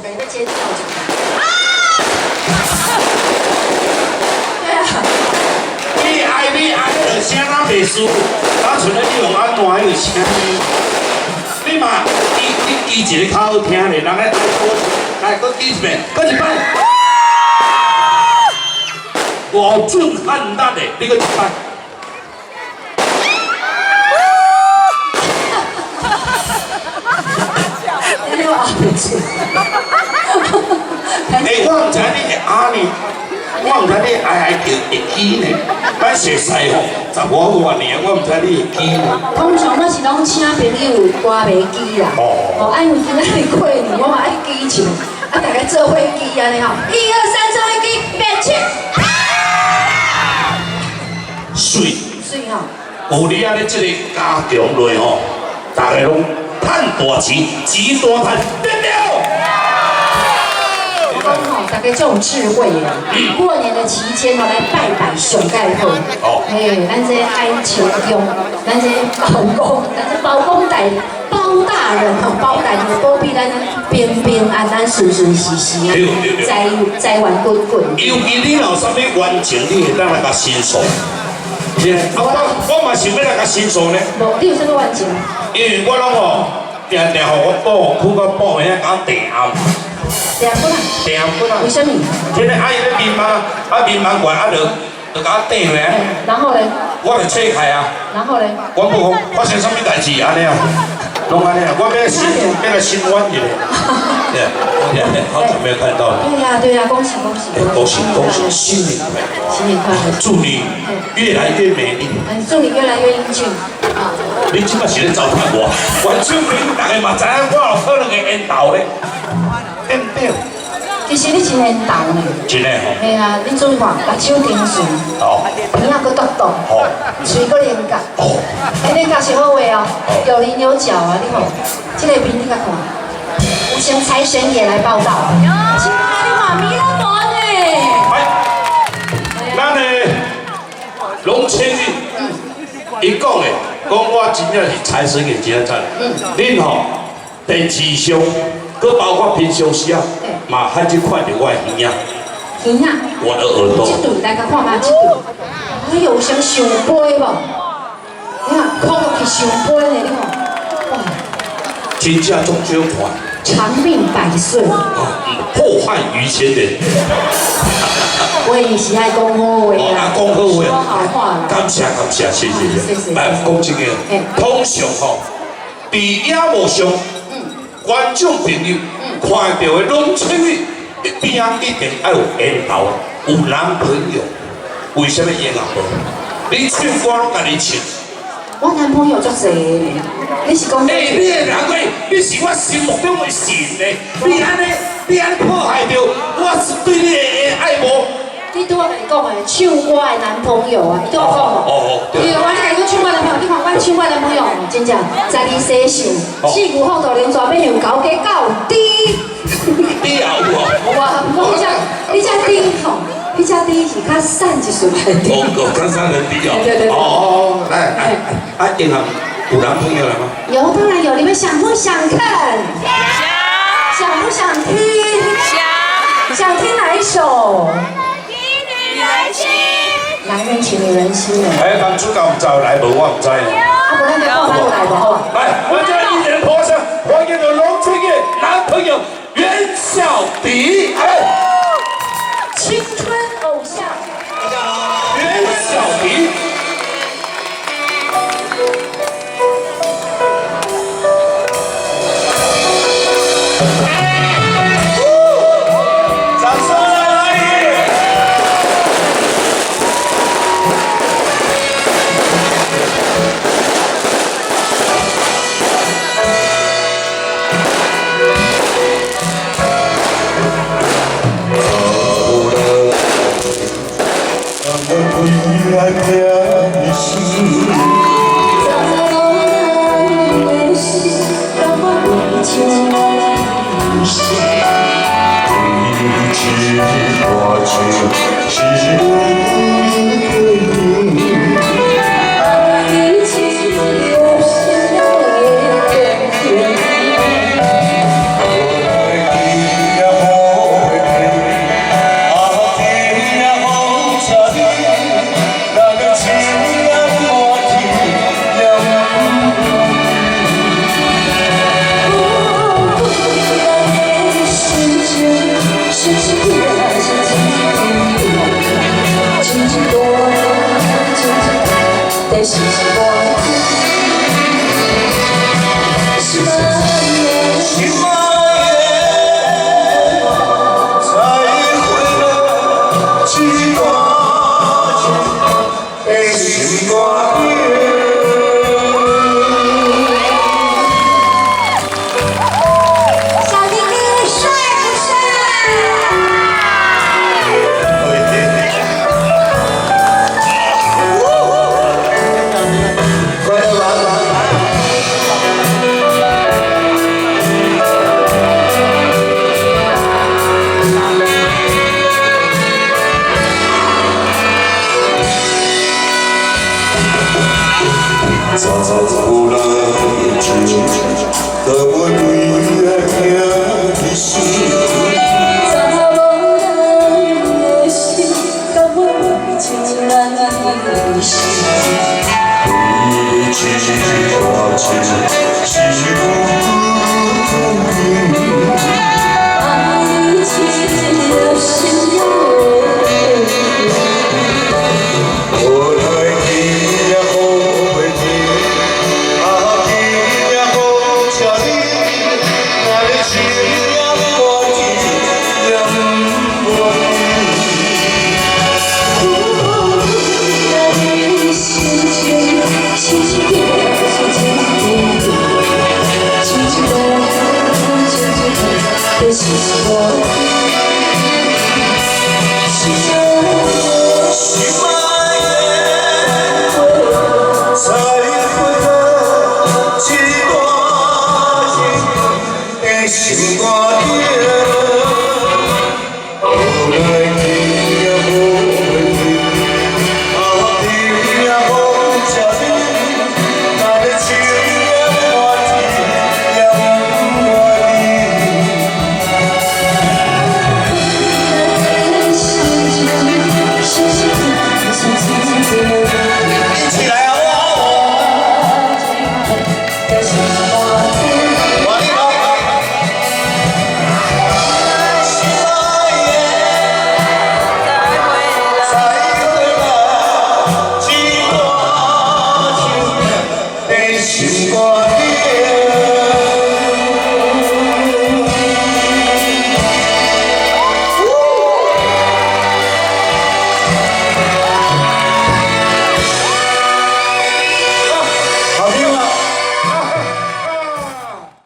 備欲尖叫一下。啊！對啊。你愛你愛彼个聲哪袂輸，單純咧你用按怎彼個聲？你嘛，你記一个較好聽咧，人咧愛歌，來，閣記一遍，閣一擺。偌震撼力的，你閣一擺。你我後袂出。欸，我毋知你會按呢，我毋知你愛愛叫會記呢。咱熟似吼，十外外年，我毋知你會記呢。通常我是攏請朋友歌袂記啦。哦。哦，啊，因為今仔日過年，我嘛愛記一下，啊，大家做伙記按呢吼，一二三，做伙記，預備起。媠。媠吼。有你按呢這个加強落吼，逐家攏趁大錢，錢大趁，對不對？我講吼，大家足有智慧的。過年的期間吼，來拜拜上蓋好。哦。嘿，咱這海清宮，咱這包公，咱這包公大包大人吼，包大人保庇咱平平安安、順順時時啊，財財源滾滾。尤其你若有啥物冤情，你會當來共申訴。是啊，我嘛想欲來共申訴呢。無，你有啥物冤情？因為我攏吼，定定予我某睏到半暝仔共我訂暗。訂骨啊？訂骨啊？為啥物？這個阿伊咧眠夢，啊眠夢過來啊就就共我硩落來。然後咧？我就醒開啊。然後咧？我某講發生啥物代志按呢啊？攏按呢啊！我欲申欲來申冤一下。對對，好久沒有看到你。對呀對呀，恭喜恭喜！恭喜恭喜，新年快樂！新年快樂！祝你越來越美麗。祝你越來越英俊。啊！你這擺是咧糟蹋我？觀眾朋友逐家嘛知影我有可能會緣投咧，對毋對？其實你真緣投呢。真的吼。嘿啊，你注意看，目睭甜順，鼻仔閣獨獨，喙閣靈覺。哦。欸，靈覺是好話哦，有稜有角啊！你看，這個面你共看，有請財神爺來報到。親愛，你看彌勒佛呢？來，咱的龍千玉，伊講的，講我真正是財神爺，真讚。恁吼電視上，閣包括平常時啊，嘛罕少看著我的耳仔。耳仔。我的耳朵。這對來共看覓，這對。哎呦，有啥想飛無？你看，看落去想飛呢，你看，哇！真正足少看。長命百歲。禍患於千年。我伊是愛講好話啦，講好話，說好話啦。感謝感謝，謝謝。來講真個，通常吼，佇熒幕上，觀眾朋友看著的攏千玉邊仔一定愛有緣投，有男朋友，為啥物緣也無？你唱歌攏家己唱。我男朋友足濟呢，你是講？欸，你的人話，你是我心目中的神呢。你按呢，你按呢破壞著我是對你的愛慕。你拄仔共你講的，唱歌的男朋友啊，你拄仔講無？哦哦，對。對，我你共講唱歌男朋友，你看阮唱歌男朋友，真正12歲想，四牛虎兔龍蛇馬羊狗雞狗豬。你也有哦？有啊，不過彼隻，彼隻豬吼，彼隻豬是較瘦一撮的豬。哦，較瘦的豬哦。對對對。哦哦，來，啊，英紅有男朋友了嗎？有，當然有。你們想不想看？想。想不想聽？想。想聽哪一首？男人情，女人心的。哎，男主角毋知來無？我毋知呢。啊，無咱就看咱來無好啊？來，我們一人破相，歡迎龍千玉男朋友袁小迪。哎，青春偶像。大家好，袁小迪。掌聲歡迎！心肝心爱的。心愛的，再會了一段情的心肝底。小弟弟帥不帥？快樂玩玩。走來情，当我對愛疼的心，查某人的心，甘願情難離。一段情是久久愛情的心。無奈天也雨袂停，啊天也雨車你，若你情也無天也無心情，心情是真甜，一段情的心肝。心愛的。心愛的，再會了一段情的心肝底。